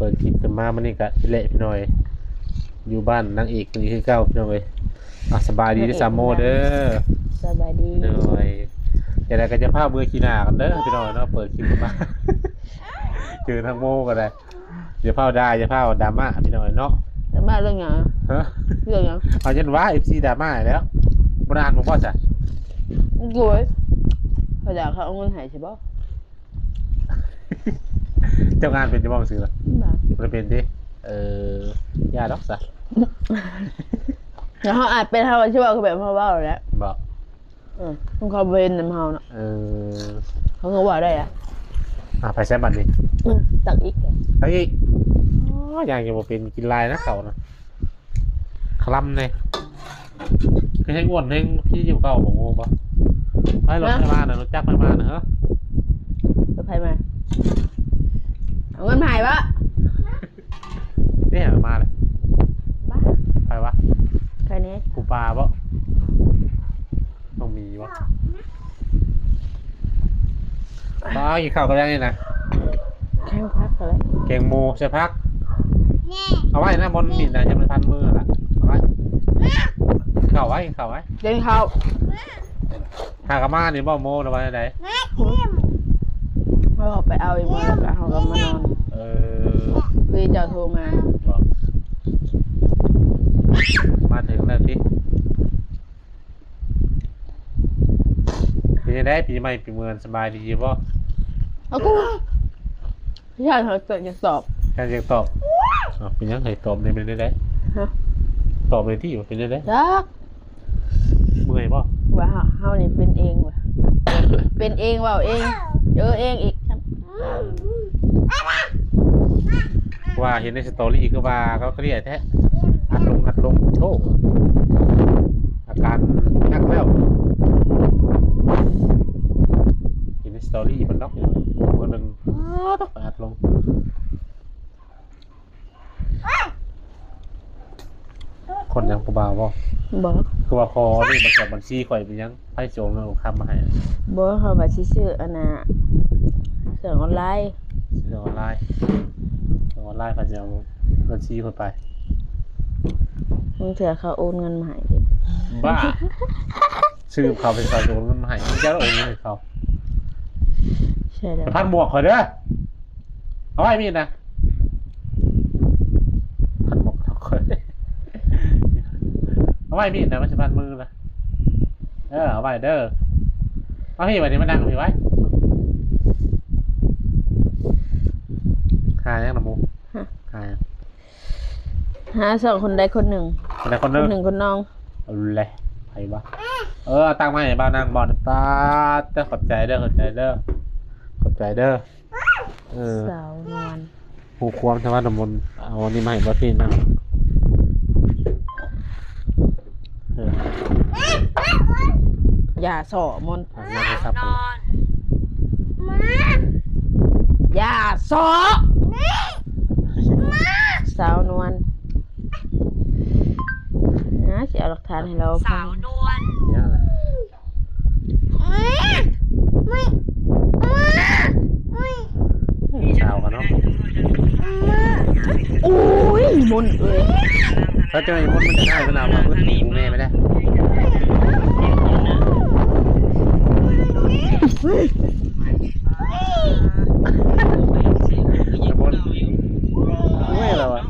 ปิดคลิปขึ้นมามื้อนี้กะนี่แหละพี่น้อง อยู่บ้านนางเอกคนนี้คือเก่าพี่น้องเอ้ย อ่ะ สบายดีเด้อสาวโมเด้อ สบายดี โดย จั่งใดก็อย่าพาเมื่อขี้หน้ากันเด้อพี่น้องเนาะ เปิดคลิปขึ้นมา เจอนางโมก็ได้ อย่าพาด่า อย่าพาดราม่าพี่น้องเนาะ ดราม่าเรื่องหยัง ฮะ เรื่องหยัง เอายันว่า เอฟซี ดราม่าแล้ว บ่ได้อ่านบ่บ่ซะ โอ้ย เขาด่าเขาเอาเงินให้ใช่บ่ เจ้างานเป็นจะบอกซื้อละ บ่ บ่ได้เป็นติ เออ อย่าดอกซะ แล้วเขาอาจเป็น เขาก็สิเว้าคือแบบเขาเว้าแหละ บ่ เออ ของเขาบ่เห็นนำเฮาเนาะ เออ เขาก็เว้าได้อะ อ่ะ ไปใช้บัตรนี่ อืม ตักอีก ตักอีก อ๋อ อย่างจะบ่เป็น กินหลายนะเขานะ คลำเลย คือแฮงอ้วนแฮงพี่อยู่เก่าบ่โง่บ่ ไปรถไฟมาน่ะ รถจักรไฟมาน่ะ เฮ้อ รถไฟมา เอาเงินมาให้บ่ เนี่ยมาเลย บ้า ใครวะ ใครเนี่ย กูปาบ่ ต้องมีบ่ อ๋อ กินข้าวกับหยังนี่นะ แกงผักอะไร แกงหมูใส่ผัก เอาไว้นะ บนมีดนะ จะมันพันมือละ เอาไว้ กินข้าวไว้ กินข้าวไว้ กินข้าว หากะมานี่บ่โมหรือว่าได๋ เราไปเอาอีกมื้อแล้วก็เฮาก็มานอน เออ คือเจ้าโทรมา บ่ มาถึงแล้วติ เป็นจั่งใด๋ ปีใหม่ปีเมือนสบายดีอยู่บ่ เอากู ย่านเขาจะตอบ ย่านจะตอบ อ้าว เป็นหยังให้ตอบได้ เป็นจั่งใด๋ ฮะ ตอบเลยติ เป็นจั่งใด๋ จัก เมื่อยบ่ ว่าเฮา เฮานี่เป็นเองว่ะ เป็นเอง เว้าเอง เออเองอีก ว่าเห็นในสตอรี่คือว่าเขาเครียดแท้ อัดลง อัดลง โธ่ อาการหนักแล้ว เห็นในสตอรี่มันดอก มื้อหนึ่ง อัดลง คนยังผู้บ่าวบ่ บ่ คือว่าขอนี่มันกับบัญชีข่อยเป็นหยัง ไผสิโอนเงินโอนคำมาให้ บ่ เขาว่าสิซื้ออันน่ะ เครื่องออนไลน์ ซื้อออนไลน์ เครื่องออนไลน์เขาจะเอาบัญชีข่อยไป บางเทื่อเขาโอนเงินมาให้เด้ บ้า ซื้อเขาไป เขาจะโอนเงินมาให้ มึงจะโอนเงินให้เขา ใช่แล้ว พันบวกข่อยเด้อ เอาไว้มีดนะ พันหมวกนอกข่อย เอาไว้มีดนะ มันสิพันมือนะ เออ เอาไว้เด้อ เอาพี่ไว้นี่ มานั่งพี่ไว้ หายังนะหมู ฮะ หายัง หาสองคนใดคนหนึ่ง คนใดคนหนึ่ง คนหนึ่งคนน้อง เอาแหละ ไผวะ เออ เอาตังค์มาให้บ่าวนั่งบ่อน ป๊าด ขอบใจเด้อ ขอบใจเด้อ ขอบใจเด้อ เออ สาวนวล ผู้ความทวารน้ำมนต์ เอาอันนี้มาให้บ่าวพี่นั่ง เออ อย่าส่อมนต์ อ่ะ นั่งโทรศัพท์ไปเลย อย่าส่อ สาวนวล นะ สิเอาหลักฐานให้เราฟัง สาวนวล เนี่ย สาวกันเนาะ โอ้ย มนต์เอ้ย ถ้าเจอไอ้มนต์มันจะได้เวลามาเพิ่นหนีแม่ไปแล้ว ไอ้มนต์ เมื่อยแล้วอะ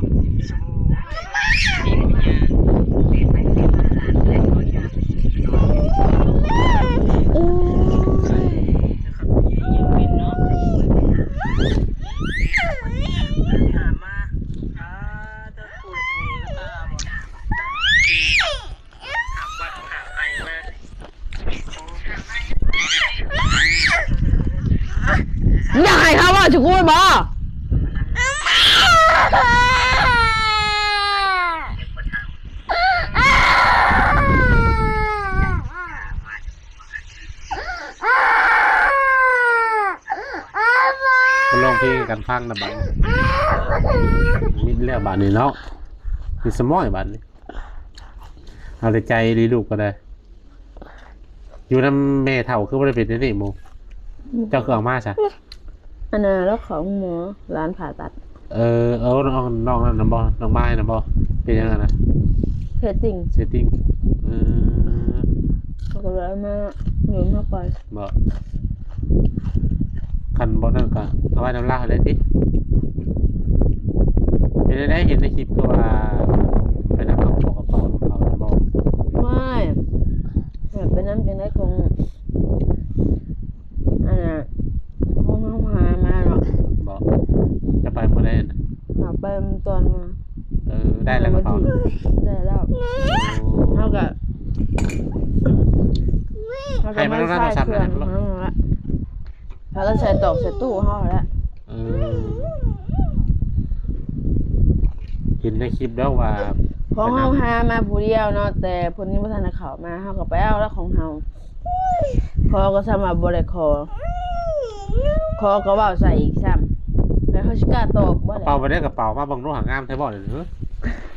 อยากให้เขาว่าจะกูบ่ มาร้องเพลงให้กันฟังนะบัดนี้ มิดแล้วบัดนี้เนาะ มีสมอยบัดนี้ เอาแต่ใจดีลูกก็ได้ อยู่นำแม่เฒ่าคือบ่ได้เป็นจั่งซี้หมู่ เจ้าคือเอามาซะ อันน่ะ แล้วของหมอ ร้านผ่าตัด ເອີ ເອົານ້ອງ ນ້ອງນັ້ນນະບໍ່ ນ້ອງມາຍນະບໍ່ ເປັນຫຍັງຫັ້ນນະ ເຊດຕິງ ເຊດຕິງ ເອີ ເຂົາກໍເລີຍເອົາມາຢູ່ມາກ່ອນ ບໍ່ ຄັນບໍ່ນັ້ນກໍເອົາໄວ້ນຳລາວຫັ້ນແຫຼະຕິ ເປັນແນວໃດ ເຫັນໃນຄລິບຄືວ່າໄປນຳເອົາກະເປົານຳເຂົາບໍ່ ວ້າຍ ແບບໄປນຳຈັ່ງໃດຂອງ ອັນນ່າ ຂອງເຮົາຫາມາເນາະ ບໍ່ ຈະໄປມື້ໃດນະ ຫາໄປຕອນ ເອີ ໄດ້ແລ້ວກະເປົາ ໄດ້ແລ້ວ ໂອ້ ເຮົາກະ ເຮົາກະ ໃຫ້ມັນ ມາໃສ່ເຄື່ອງ ເຮົາຫັ້ນລະ ພາກັນໃສ່ຕອກໃສ່ຕູ້ເຮົາຫັ້ນແຫຼະ ເອີ ເຫັນໃນຄລິບດອກວ່າ ຂອງເຮົາຫາມາຜູ້ດຽວເນາະ ແຕ່ເພິ່ນຍັງບໍ່ທັນໄດ້ເຂົ້າມາ ເຮົາກໍໄປເອົາລະຂອງເຮົາ ຂໍກໍຊ້ຳວ່າບໍ່ໄດ້ຂໍ ຂໍກໍເວົ້າໃສ່ອີກຊ້ຳ ແລ້ວເຮົາຊິກ້າຕອບບໍ່ລະ ເປົາໄປໄດ້ກະເປົາມາເບິ່ງດູຫາງາມແທ້ບໍ່ນີ້ ເຮີ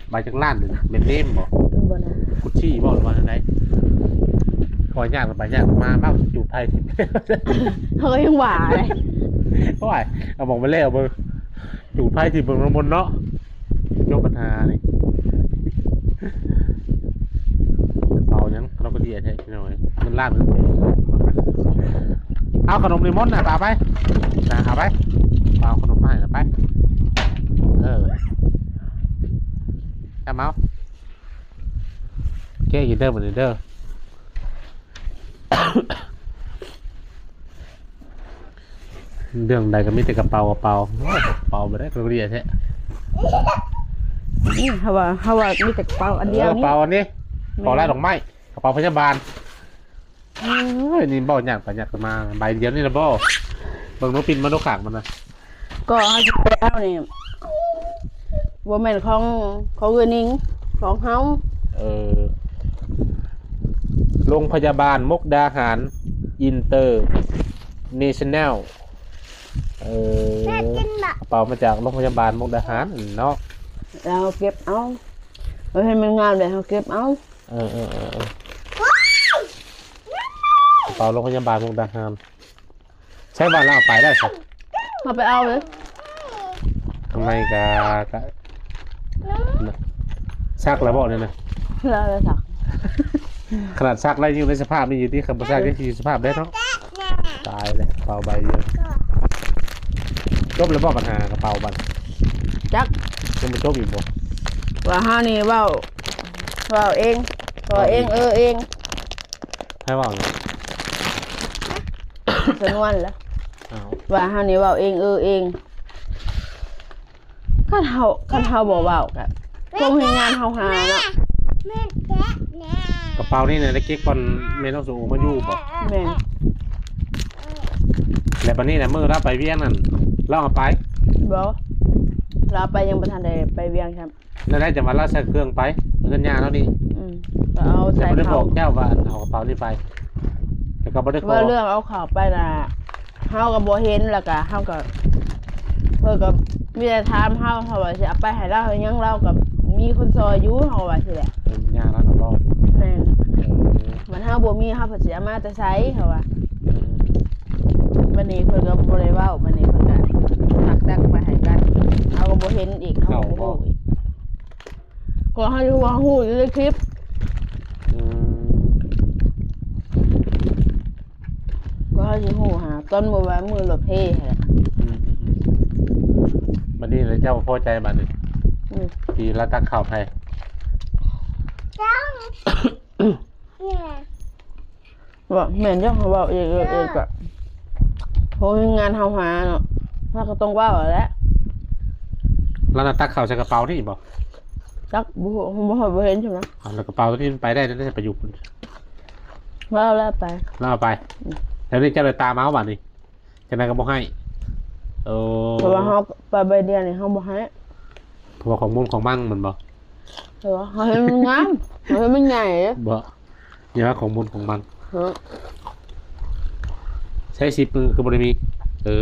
ໃບຈັກລ້ານນີ້ ແບຣນເນມບໍ່ ບໍ່ນະ ກຸດຊີບໍ່ ຫຼືວ່າຈັ່ງໃດ ພໍຍາກໄປຍາກມາ ມາຈູດໄຟ ເຮົາກໍຍັງວ່າເດ້ ໂອ້ຍ ເອົາບອກໄປແລ້ວເບິ່ງ ຈູດໄຟທີ່ເບິ່ງນ້ຳມົນເນາະ ຈົບບັນຫານີ້ ເອົາຫຍັງ ເຮົາກໍເດຍແທ້ພີ່ນ້ອງເອີຍ ເງິນລ້ານ ເອົາຂະໜົມເລມອນນະ ເອົາໄປນະ ເອົາໄປ ເອົາຂະໜົມມາໃຫ້ນະ ໄປ ເອີ ຈຳເອົາ ແກະກິນເດີ ບັດນີ້ເດີ. ເລື່ອງໃດກໍມີແຕ່ກະເປົາ ກະເປົາ ໂອ້ຍ ກະເປົາບໍ່ໄດ້ ກະເລຍແທ້ ນີ້ ເຮົາວ່າ ເຮົາວ່າມີແຕ່ກະເປົາອັນດຽວນີ້ ເອີ ກະເປົາອັນນີ້ ແມ່ນ ເປົາລາດອກໄມ້ ກະເປົາພະຍາບານ ເອີຍ ນີ້ບໍ່ຍາກປານຍາກມາ ໃບດຽວນີ້ລະບໍ່ ເບິ່ງດູ ປິ່ນມາດູຂ້າງມັນນະ ກໍເຮົາຊິໄປເອົານີ້ ບໍ່ແມ່ນຂອງ ຂອງເອື້ອຍນິງ ຂອງເຮົາ ເອີ ໂລງພະຍາບານມຸກດາຫານ ອິນເຕີເນຊັນແນວ ເອີ ກະເປົາມາຈາກໂລງພະຍາບານມຸກດາຫານເນາະ ແລ້ວເຮົາເກັບເອົາ ເຮົາເຫັນມັນງາມແລ້ວເຮົາເກັບເອົາ ເອີ ເອີ ເອີ ເອີ ກະເປົາໂລງພະຍາບານມຸກດາຫານ ໃຊ້ວ່າລາວເອົາໄປແລ້ວຊະ ເຮົາໄປເອົາເລີຍ ຂ້າງໃນກະ ກະ ຊັກແລ້ວບໍ່ນີ້ນະ ແລ້ວ ແລ້ວຊັກ ຂະໜາດຊັກແລ້ວຍັງຢູ່ໃນສະພາບນີ້ຢູ່ຕິ ຄັນບໍ່ຊັກຍັງຊິຢູ່ສະພາບໃດເນາະ ຕາຍແລ້ວ ກະເປົາໃບດຽວ ຈົບແລ້ວບໍ່ບັນຫາກະເປົາບັດ ຈັກ ຍັງບໍ່ຈົບອີກບໍ່ ວ່າເຮົານີ້ເວົ້າ ເວົ້າເອງ ເວົ້າເອງ ເອີເອງ ໃຜເວົ້າຫຍັງ ສະນວນລະ ອ້າວ ວ່າເຮົານີ້ເວົ້າເອງເອີເອງ ຄັນເຮົາ ຄັນເຮົາບໍ່ເວົ້າກະ ພວກແຮງງານເຮົາຫາເນາະ ກະເປົານີ້ນະ ໄດ້ເກັບກ່ອນແມ່ນ້ອງໂສໂອມາຢູ່ບໍ່ ແມ່ນ ແລ້ວບັດນີ້ນະ ມື້ລາວໄປວຽງນັ້ນ ລາວເອົາໄປ ບໍ່ ລາວໄປຍັງບໍ່ທັນໄດ້ໄປວຽງຊ້ຳ ແນວໃດຈັ່ງວ່າລາວໃສ່ເຄື່ອງໄປເຮືອນຍ່າລາວນີ້ ອືມ ກໍເອົາໃສ່ເຂົ້າ ແຕ່ບໍ່ໄດ້ບອກເຈົ້າວ່າເອົາກະເປົານີ້ໄປ ແຕ່ກໍບໍ່ໄດ້ຂໍ ວ່າເລື່ອງເອົາເຂົ້າໄປນະ ເຮົາກໍບໍ່ເຫັນ ແລ້ວກໍເຮົາກໍ ເພິ່ນກໍມີແຕ່ຖາມເຮົາ ເຮົາວ່າຊິເອົາໄປໃຫ້ລາວເຮັດຫຍັງ ລາວກໍມີຄົນຊ່ອຍຢູ່ ເຮົາວ່າຊີ້ແຫຼະ ເປັນຍາລາວນະບໍ່ ແມ່ນ ເອີ ມັນເຮົາບໍ່ມີ ເຮົາເພິ່ນຊິເອົາມາແຕ່ໃສ ເຮົາວ່າ ເອີ ບັດນີ້ເພິ່ນກໍບໍ່ໄດ້ເວົ້າ ບັດນີ້ເພິ່ນກໍຕັກໆໄປໃຫ້ກັນ ເຮົາກໍບໍ່ເຫັນອີກ ເຮົາກໍບໍ່ຮູ້ອີກ ກໍເຮົາຮູ້ ເຮົາຮູ້ຢູ່ໃນຄລິບ ອືມ ກໍເຮົາຊິຮູ້ຫາ ຕອນມື້ວານ ມື້ລົດເພຫັ້ນແຫຼະ ອືມ ອືມ ອືມ ບັດນີ້ລະເຈົ້າພໍໃຈບັດນີ້ ອືມ ທີ່ລາວຕັກເຂົ້າໃຫ້ ວ່າແມ່ນຢູ່ ເຮົາເວົ້າເອງເອີເອງກະ ໂຮງງານເຮົາຫາເນາະ ເຮົາກໍຕ້ອງເວົ້າຫັ້ນແຫຼະ ລາວນະຕັກເຂົ້າໃສ່ກະເປົານີ້ບໍ່ ຈັກ ບໍ່ຮູ້ ບໍ່ ບໍ່ເຫັນຊັ້ນນະ ອ້າວ ແລ້ວກະເປົາໂຕນີ້ມັນໄປໄດ້ ໄດ້ໄປຢູ່ພຸ້ນ ລາວເອົາໄປ ລາວເອົາໄປ ອືມ ແລ້ວນີ້ເຈົ້າໄດ້ຕາມເອົາບາດນີ້ ຈັ່ງໃດກໍບໍ່ໃຫ້ ໂອ້ ເພາະວ່າເຮົາໄປໃບດຽວນີ້ເຮົາບໍ່ໃຫ້ ເພາະວ່າຂອງມົນຂອງມັງແມ່ນບໍ່ ແຕ່ວ່າເຮົາເຫັນມັນງາມ ເຮົາເຫັນມັນໃຫຍ່ເດ້ ບໍ່ ຢ່າວ່າຂອງມົນຂອງມັງ ເອີ ໃຊ້ສິບມືຄືບໍ່ໄດ້ມີ ເອີ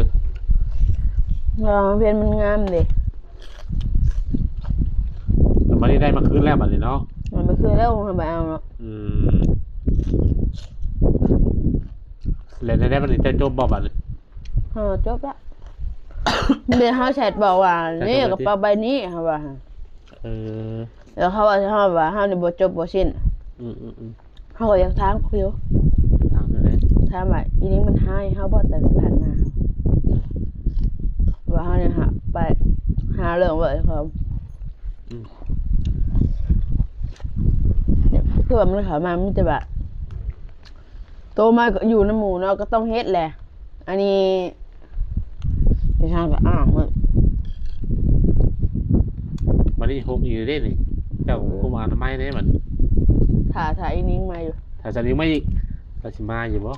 ເອີ ເຫັນມັນງາມເດ້ ແລ້ວບັດນີ້ໄດ້ມາຄືນແລ້ວບັດນີ້ເນາະ ເອົາມາຄືນແລ້ວ ເຮົາໄປເອົາເນາະ ອືມ ແລ້ວໄດ້ບັດນີ້ເຈົ້າຈົບບໍ່ບັດນີ້ ເອີ ຈົບລະ ແມ່ເຮົາແຊັດບອກວ່າ ໃສ່ ນີ້ ໂທໄປ ກະເປົາໃບນີ້ ເຮົາວ່າ ເອີ ແລ້ວເຂົາວ່າ ເຮົາວ່າເຮົານີ້ບໍ່ຈົບບໍ່ສິ້ນ. ອືມໆໆ ເຮົາກໍຢາກຖາມເຂົາຢູ່ ຖາມແນວໃດ? ຖາມວ່າອີນີ້ມັນຮ້າຍເຮົາບໍ່ ແຕ່ຊິຜ່ານມາ ອືມ ວ່າເຮົານີ້ຫາໄປຫາເລື່ອງເວົ້າໃຫ້ເຂົາ. ອືມ ຄືວ່າມັນເຂົ້າມາມີແຕ່ວ່າ ໂຕມາກໍຢູ່ນຳໝູ່ເນາະ ກໍຕ້ອງເຮັດແຫຼະ. ອັນນີ້ໄປທາງກໍອ້າງເບິ່ງ ບັດນີ້ຫົກອີກເດ້ນີ້ ເຈົ້າ ເອີ ຄຸມອະນາໄມເດ້ບັດ ຖ້າ ຖ້າອີນິງມາຢູ່ ຖ້າສາວນິງມາອີກ ລາວຊິມາຢູ່ບໍ່?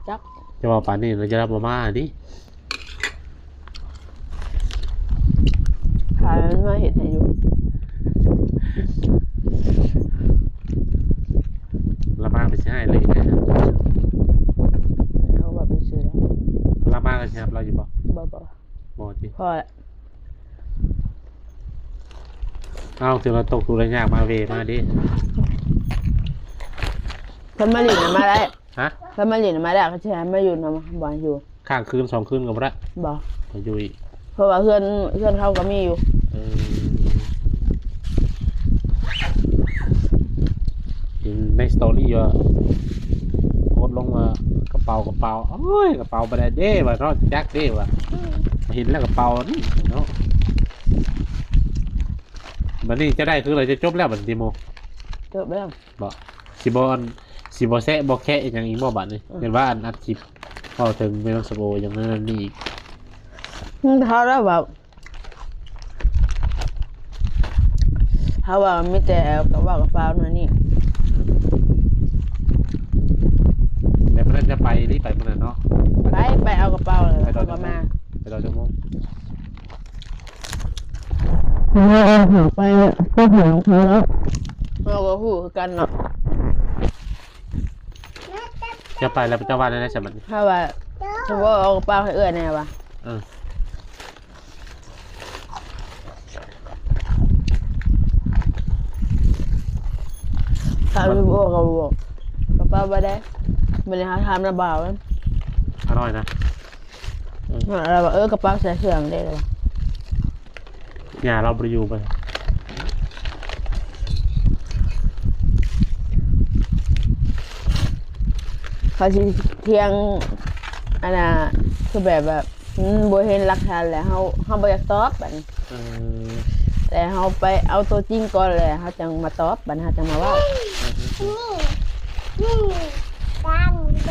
ຈັກ ຈະເວົ້າປານນີ້ລາວຈະຮັບບໍ່ມາຕິ? ຖ້າມັນມາເຮັດໃຫ້ຢູ່ ລາວມາກໍຊິໃຫ້ເລີຍນະ ເຮົາວ່າໄປຊື່ແລ້ວ ລາວມາກໍຊິຮັບລາວຢູ່ບໍ່? ບໍ່ ບໍ່ ບໍ່ຕິ ພໍລະ ເອົາ ຖືວ່າຕົກທຸກໄດ້ຍາກມາເວມາເດ້ ເພິ່ນມາຫຼິ້ນນະ ມາໄດ້ ຮະ? ເພິ່ນມາຫຼິ້ນນະ ມາໄດ້ ເຂົາຊິໃຫ້ມາຢູ່ນຳ ບໍ່ໃຫ້ຢູ່ ຄ້າງຄືນສອງຄືນກໍບໍ່ໄດ້ ບໍ່ ບໍ່ຢູ່ອີກ ເພາະວ່າເຮືອນ ເຮືອນເຂົາກໍມີຢູ່ ເອີ ເຫັນໃນສະຕໍຣີວ່າ ໂພສລົງວ່າ ກະເປົາ ກະເປົາ ໂອ້ຍ ກະເປົາບໍ່ໄດ້ເດ້ວ່າເນາະ ຈັກເດ້ວ່າ ເຫັນແລ້ວກະເປົານີ້ເນາະ. ບັດນີ້ຈະໄດ້ຄືລະ ຈະຈົບແລ້ວບັດນີ້ຕິໂມ? ຈົບແລ້ວ ບໍ່ ຊິບໍ່ ອັນ ຊິບໍ່ແຊະບໍ່ແຄະອີ່ຫຍັງອີກບໍ່ບັດນີ້? ອືມ ເຫັນວ່າອັນອັດຄລິບເວົ້າເຖິງແມ່ນ້ອງສຳໂອຫຍັງນັ້ນນີ້ອີກ ອືມ ເຂົາລະເວົ້າ ເຂົາວ່າມີແຕ່ກະເປົາ ກະເປົານັ້ນນີ້ ແຕ່ມື້ນັ້ນຈະໄປນີ້ ໄປມື້ນັ້ນເນາະ ໄປ ໄປເອົາກະເປົາ ແລ້ວເຂົາກໍມາ ໄປຕອນຈັກໂມງ? ເຮົາໄປ ພວກເຮົາ ເຮົາ ເຮົາກໍຮູ້ຄືກັນເນາະ ຈະໄປແລ້ວເຈົ້າວ່າແນວໃດຊັ້ນບັດນີ້? ເຮົາວ່າ ສະໂອ ເອົາກະເປົາໃຫ້ເອື້ອຍແດ່ວ່າ ເອີ ຖາມສະໂອ ກະເປົາບໍ່ໄດ້ ມື້ນີ້ເຮົາຖາມນະບ່າວ ອານ້ອຍນະ ເອີ ລາວວ່າ ເອີ ກະເປົາໃສ່ເຄື່ອງເດ້ ລາວວ່າ ຍ່າລາວບໍ່ໄດ້ຢູ່ໄປ ເຂົາຊິຖຽງ ອັນນ່າ ຄືແບບວ່າ ອືມ ບໍ່ເຫັນຫຼັກຖານແລ້ວ ເຮົາ ເຮົາບໍ່ຢາກຕອບບັດນີ້ ເອີ ແຕ່ເຮົາໄປເອົາຕົວຈິງກ່ອນແລ້ວ ເຮົາຈັ່ງມາຕອບ ບັດເຮົາຈັ່ງມາເວົ້າ ນີ້ ນີ້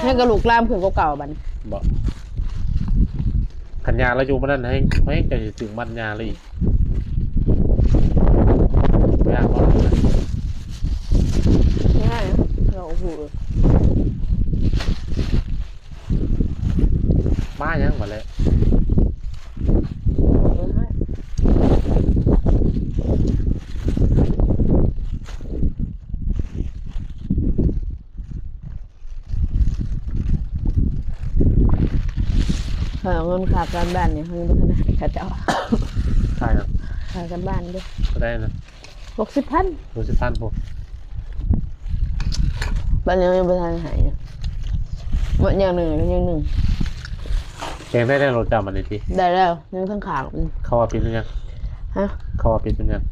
ແຮງກະລຸກລາມຂຶ້ນກວ່າເກົ່າບັດນີ້ ບໍ່ ຄັນຍ່າລາວຢູ່ມື້ນັ້ນແຮງ ແຮງເຈົ້າຊິຖືກມັດຍ່າລາວອີກ ບໍ່ຢ້ານບໍ່? ງ່າຍ ເຮົາບໍ່ຮູ້ ມາຫຍັງບັດແລ້ວ? ເຮົາເອົາເງິນຄ່າການບ້ານນີ້ ເຮົາຍັງບໍ່ທັນໃຫ້ເຂົາເຈົ້າ ຄ່າຫຍັງ? ຄ່າການບ້ານເດ້ ເທົ່າໃດນະ? ຫົກສິບພັນ ຫົກສິບພັນພຸ້ນ ບັດນີ້ຍັງບໍ່ທັນໃຫ້ຢູ່ ໝົດຢ່າງໜຶ່ງກໍຢ່າງໜຶ່ງ ແກງໄດ້ແລ້ວລົດເຈົ້າບັດນີ້ຕິ? ໄດ້ແລ້ວ ຍັງທັງຂາງ ເຂົາວ່າປິດເປັນຫຍັງ? ຮະ? ເຂົາວ່າປິດເປັນຫຍັງ?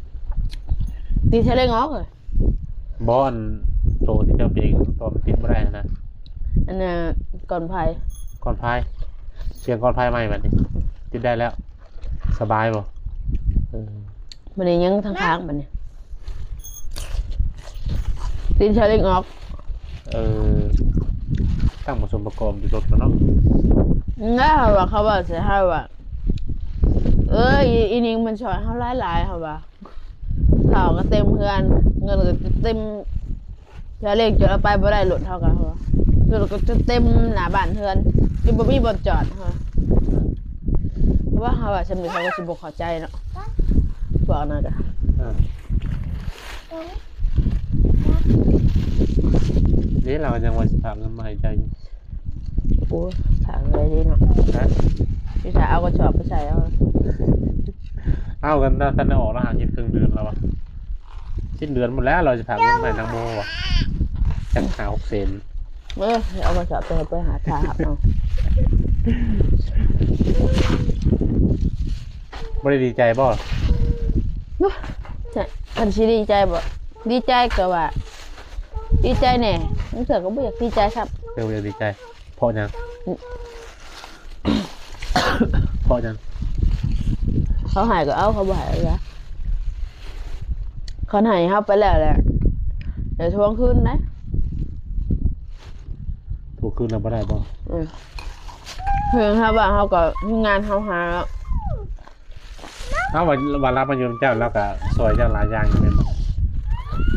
ຕິດສາຍເລັ່ງອອກເລີຍ ບໍ່ ອັນໂຕທີ່ເຈົ້າເປັນ ໂຕມັນຕິດບໍ່ໄດ້ຫັ້ນນະ ອັນນ່າ ກ່ອນໄພ ກ່ອນໄພ ສຽງກ່ອນໄພໃໝ່ບັດນີ້ ຕິດໄດ້ແລ້ວ ສະບາຍບໍ່? ເອີ ບັດນີ້ຍັງທັງຄ້າງບັດນີ້ ຕີນສາຍເລັ່ງອອກ ເອີ ຕັ້ງມາສົມປະກອບຢູ່ລົດແລ້ວເນາະ ແລ້ວເຮົາວ່າ ເຂົາເວົ້າໃສ່ເຮົາວ່າ ເອີຍ ອີ ອີນິງມັນຊ່ອຍເຮົາຫຼາຍໆ ເຮົາວ່າ ເຂົ້າກໍເຕັມເຮືອນ ເງິນກໍເຕັມ ເທື່ອເລັກຈົນເອົາໄປບໍ່ໄດ້ລົດເຮົາກໍ ລົດກໍຈະເຕັມໜ້າບ້ານເຮືອນ ຈົນບໍ່ມີບ່ອນຈອດ ເຮົາ ເພາະວ່າເຮົາວ່າຊ່ຳນີ້ເຂົາກໍຊິບໍ່ເຂົ້າໃຈເນາະ ພວກນັ້ນກໍ ເອີ ນີ້ລາວຍັງວ່າຊິຝາກເງິນມາໃຫ້ເຈົ້າຢູ່ ໂອ້ຍ ຝາກເງິນໄວ້ເດເນາະ ຮະ ຊິຖ້າເອົາກະສອບໄປໃສ່ເອົາ ເອົາກັນ ທັນໄດ້ອອກລະຫາກິນເຄິ່ງເດືອນແລ້ວວະ ສິ້ນເດືອນພຸ້ນແຫຼະ ລາວຊິຝາກເງິນມາໃຫ້ນາງໂມວະ ຈັກຫ້າຫົກແສນ ເອີ ເອົາມາສອບໄປ ໄປຫາຖ້າຮັບເອົາ ບໍ່ໄດ້ດີໃຈບໍ່? ໂອ້ຍ ຄັນຊິດີໃຈບໍ່? ດີໃຈກໍວ່າດີໃຈແດ່ ບາງເທື່ອກໍບໍ່ຢາກດີໃຈຊ້ຳ. ເອີ ບໍ່ຢາກດີໃຈ ເພາະຫຍັງ? ເພາະຫຍັງ? ເຂົາໃຫ້ກໍເອົາ ເຂົາບໍ່ໃຫ້ກໍຢ່າ. ຄັນໃຫ້ເຮົາໄປແລ້ວແຫຼະ ດຽວທວງຄືນໄດ໋. ທວງຄືນແລ້ວບໍ່ໄດ້ບໍ່? ອືມ ເຮືອນເຮົາ ບ້ານເຮົາກໍ ງານເຮົາຫາ ເອົາ ວ່າ ວ່າລາວມາຢູ່ນຳເຈົ້າ ລາວກໍຊ່ວຍເຈົ້າຫຼາຍຢ່າງຢູ່ແມ່ນບໍ່?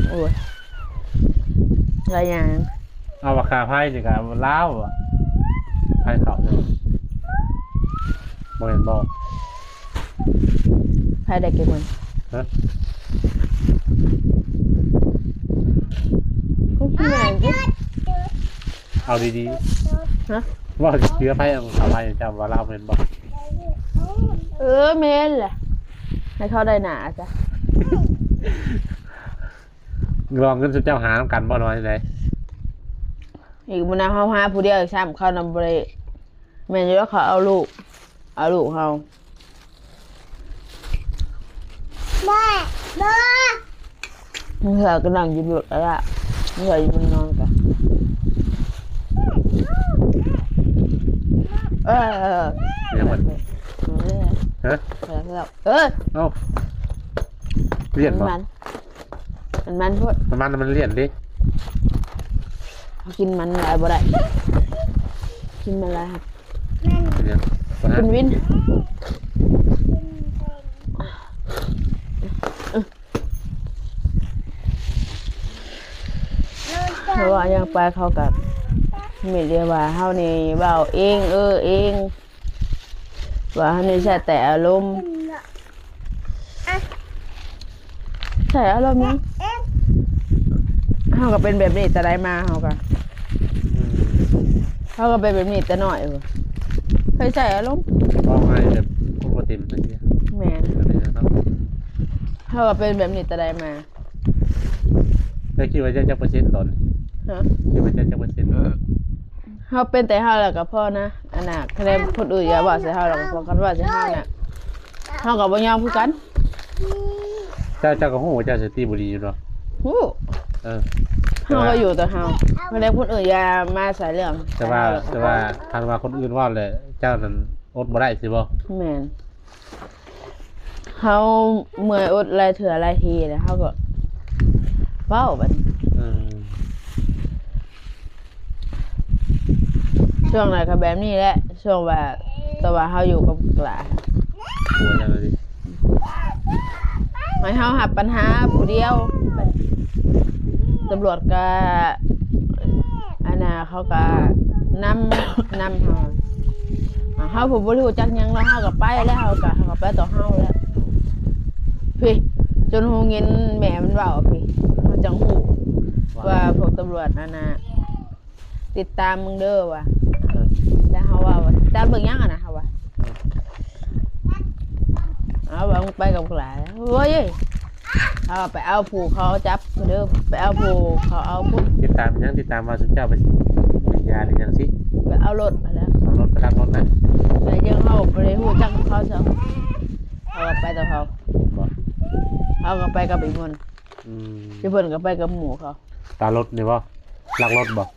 ໂອ້ຍ ຫຼາຍຢ່າງ. ເອົາ ວ່າຄ່າໄຟນີ້ກໍລາວ ໄຟເຂົ້າ ບໍ່ແມ່ນບໍ່? ໃຜໄດ້ເກັບເງິນ? ຮະ? ເອົາດີໆ ຮະ? ເວົ້າເທື່ອໃຜເອົາໄປ ເຈົ້າວ່າລາວແມ່ນບໍ່? ເອີ ແມ່ນແຫຼະ ໃຫ້ເຂົາໄດ້ໜ້າຊະ. ລອງເງິນຊຸມເຈົ້າຫານຳກັນບໍ່ ຫຼືວ່າຈັ່ງໃດ? ອີກມື້ໜ້າເຮົາຫາຜູ້ດຽວອີກຊ້ຳ ເຂົານຳບໍ່ໄດ້. ແມ່ນຢູ່ ເຂົາເອົາລູກ ເອົາລູກເຮົາ. ບາ ບາ ເຮືອກໍນັ່ງຢູ່ລົດລະ ເຮືອຢູ່ມັນນອນກະ ເອີ ເອີ ເອີ ເອີ ຮະ? ເອີ ເອີ ເອົ້າ ລ້ຽນບໍ່? ມັນ ມັນ ມັນໂພດ ມັນ ມັນລ້ຽນເດ້. ເຮົາກິນມັນຫຼາຍບໍ່ໄດ້ ກິນມັນຫຼາຍ ເປັນຫຍັງ? ເປັນວິນ. ເພາະວ່າຫຍັງໄປ ເຂົາກໍມີແຕ່ວ່າເຮົານີ້ເວົ້າເອງ ເອີເອງ ວ່າເຮົານີ້ໃຊ້ແຕ່ອາລົມ. ໃຊ້ອາລົມຫຍັງ? ເຮົາກໍເປັນແບບນີ້ແຕ່ໃດມາ ເຮົາກໍ ອືມ ເຮົາກໍເປັນແບບນີ້ແຕ່ນ້ອຍພຸ້ນ ໃຊ້ອາລົມ ເວົ້າງ່າຍແບບຄົນບໍ່ເຕັມ ແມ່ນ ເຮົາກໍເປັນແບບນີ້ແຕ່ໃດມາ. ແລ້ວຄິດວ່າຈະຈັກເປີເຊັນຕອນນີ້? ຮະ? ຄິດວ່າຈະຈັກເປີເຊັນ? ເຮົາເປັນແຕ່ເຮົາແລ້ວກໍພໍນະ ອັນນ່າ ຄັນແມ່ນຄົນອື່ນຢ່າເວົ້າໃສ່ເຮົາແລ້ວກໍພໍ ຄັນເວົ້າໃສ່ເຮົານະ ເຮົາກໍບໍ່ຍອມຄືກັນ. ເຈົ້າ ເຈົ້າກໍຮູ້ວ່າເຈົ້າສະຕິບໍ່ດີຢູ່ເນາະ. ຮູ້. ເອີ ເຮົາກໍຢູ່ແຕ່ເຮົາ ຄັນແມ່ນຄົນອື່ນຢ່າມາໃສ່ເລື່ອງ. ແຕ່ວ່າ ແຕ່ວ່າຄັນວ່າຄົນອື່ນເວົ້າແລ້ວ ເຈົ້ານັ້ນອົດບໍ່ໄດ້ຊິບໍ່? ແມ່ນ. ເຮົາເມື່ອຍອົດຫຼາຍເທື່ອຫຼາຍທີແລ້ວ ເຮົາກໍເວົ້າບັດນີ້. ອືມ ຊ່ວງນັ້ນກໍແບບນີ້ແຫຼະ ຊ່ວງວ່າ ແຕ່ວ່າເຮົາຢູ່ກັບຫຼານ ໃຫ້ເຮົາຮັບບັນຫາຜູ້ດຽວ ຕຳຫຼວດກໍ ອັນນ່າ ເຂົາກໍນຳ ນຳເຮົາ ເຮົາຜູ້ບໍ່ໄດ້ຮູ້ຈັກຫຍັງເນາະ ເຮົາກໍໄປແລ້ວ ເຮົາກໍ ເຮົາກໍໄປຕໍ່ເຮົາແລ້ວ. ພີ້ ຈົນຮູ້ຍິນແມ່ມັນເວົ້າພີ້ ເຮົາຈັ່ງຮູ້ວ່າພວກຕຳຫຼວດນັ້ນນະ ຕິດຕາມມຶງເດີວ່າ. ເອີ ແລ້ວເຮົາວ່າ ຕິດຕາມເບິ່ງຫຍັງຫັ້ນນະ ເຮົາວ່າ. ເຮົາວ່າ ເອົາ ມຶງໄປກັບຫຼາຍ ໂອ້ຍ ເຮົາວ່າ ໄປເອົາຜູ້ເຂົາເອົາຈັບເດີ ໄປເອົາຜູ້ເຂົາເອົາພຸ້ນ. ຕິດຕາມຫຍັງ? ຕິດຕາມວ່າຊຸມເຈົ້າໄປ ຢາ ຫຼືຫຍັງຊິ? ໄປເອົາລົດຫັ້ນແຫຼະ ເອົາລົດ ໄປລັກລົດນະ. ແຕ່ຍັງເຮົາບໍ່ໄດ້ຮູ້ຈັກເຂົາຊະ ເຮົາກໍໄປແຕ່ເຮົາ ບໍ່ ເຮົາກໍໄປກັບອີ່ມົນ. ອືມ ອີ່ເພິ່ນກໍໄປກັບໝູ່ເຂົາ. ຕາລົດນີ້ບໍ່? ລັກລົດບໍ່?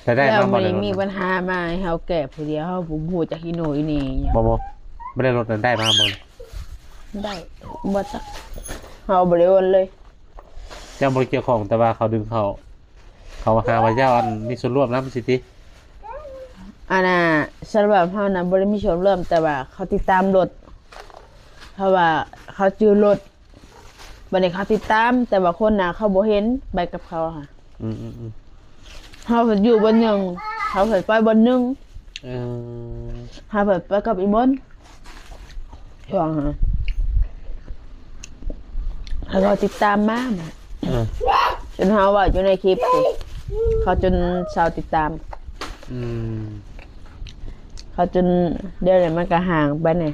ໄດ້ ໄດ້ມາບໍ່? ແລ້ວມີ ມີບັນຫາມາໃຫ້ເຮົາແກ້ຜູ້ດຽວ ເຮົາບໍ່ຮູ້ຈັກອີ່ໂໜອີ່ເໜ່ຫຍັງ. ບໍ່ ບໍ່ ບໍ່ໄດ້ລົດນັ້ນ ໄດ້ມາບໍ່? ໄດ້ ບໍ່ຈັກ ເຮົາບໍ່ໄດ້ໂອນເລີຍ. ເຈົ້າບໍ່ໄດ້ກ່ຽວຂ້ອງ ແຕ່ວ່າເຂົາດຶງເຂົ້າ ເຂົາຫາວ່າເຈົ້າ ອັນ ມີສ່ວນຮ່ວມນຳຊີ້ຕິ. ອັນນ່າ ສຳລັບເຮົານະ ບໍ່ໄດ້ມີສ່ວນຮ່ວມ ແຕ່ວ່າເຂົາຕິດຕາມລົດ ເພາະວ່າເຂົາຈື່ລົດ. ບັດນີ້ເຂົາຕິດຕາມ ແຕ່ວ່າຄົນນະເຂົາບໍ່ເຫັນ ໄປກັບເຂົາຫັ້ນ. ອືມໆໆ ເຮົາພັດຢູ່ບ່ອນໜຶ່ງ ເຂົາພັດໄປບ່ອນໜຶ່ງ. ເອີ ເຮົາພັດໄປກັບອີ່ມົນ ຊ່ວງຫັ້ນ ແລ້ວເຂົາຕິດຕາມມາ. ເອີ ຈົນເຮົາເວົ້າຢູ່ໃນຄລິບ ເຂົາຈົນເຊົາຕິດຕາມ. ອືມ ເຂົາຈົນ ດຽວນີ້ມັນກໍຫ່າງໄປນີ້.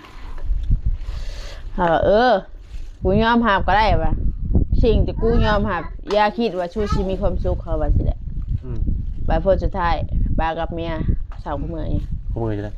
ເຮົາວ່າ ເອີ ກູຍອມຮັບກໍໄດ້ວ່າ ສິ່ງທີ່ກູຍອມຮັບ ຢ່າຄິດວ່າຊູຊິມີຄວາມສຸກ ເຂົາວ່າຊີ້ແຫຼະ. ອືມ ບາດຜົນສຸດທ້າຍ ປາກັບເມຍເຊົາຄູ່ມື້ນີ້ ຄູ່ມື້ນີ້ແຫຼະ.